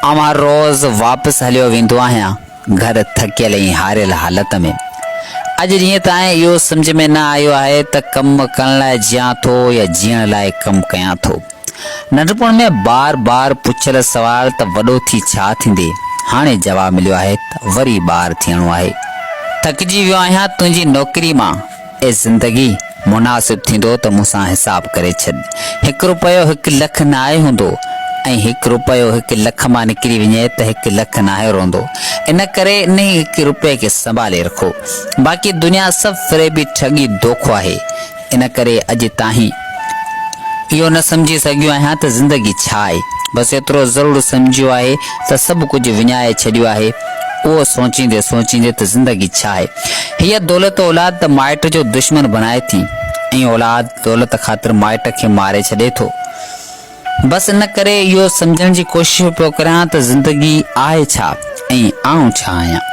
آئون هر روز واپس هليو ويندو آهيان، گهر ٿڪيل ۽ هاريل حالت ۾. اڄ ڏينهن تائين اهو سمجهه ۾ نه آيو آهي ته ڪم ڪرڻ لاء جيان ٿو يا جيئڻ لاء ڪم ڪيان ٿو. ننڍپڻ ۾ بار بار پڇيل سوال ته وڏو ٿي ڇا ٿيندي؟ هاڻي جواب مليو آهي ته وري ٻار ٿيڻو آهي. ٿڪجي ويو آهيان تنهنجي نوڪري مان. اي زندگي! مناسب ٿيندو ته مون سان حساب ڪري ڇڏ. هڪ رپيو هڪ لک ناهي هوندو ۽ هڪ رپيو هڪ لک مان نڪري وڃي ته هڪ لک ناهي رهندو. ان ڪري انهي هڪ رپئي کي سنڀالي رکو. باقي دنيا سڀ فريبي ٺڳي دوکو آهي. ان ڪري اڄ تائين اهو نه سمجهي سگهيو آهيان ته زندگي ڇا آهي. بس ايترو ضرور سمجهيو آهي ته سڀ ڪجهه وڃائي ڇڏيو آهي. اهو سوچيندي سوچيندي ته زندگي ڇا آهي. هيء دولت اولاد ته مائٽ جو دشمن بڻائي ٿي ۽ اولاد دولت خاطر مائٽ کي ماري ڇڏي ٿو. بس ان ڪري اهو سمجهڻ جي ڪوشش پيو ڪريان ته زندگي آهي ڇا ۽ آئون ڇا آهيان.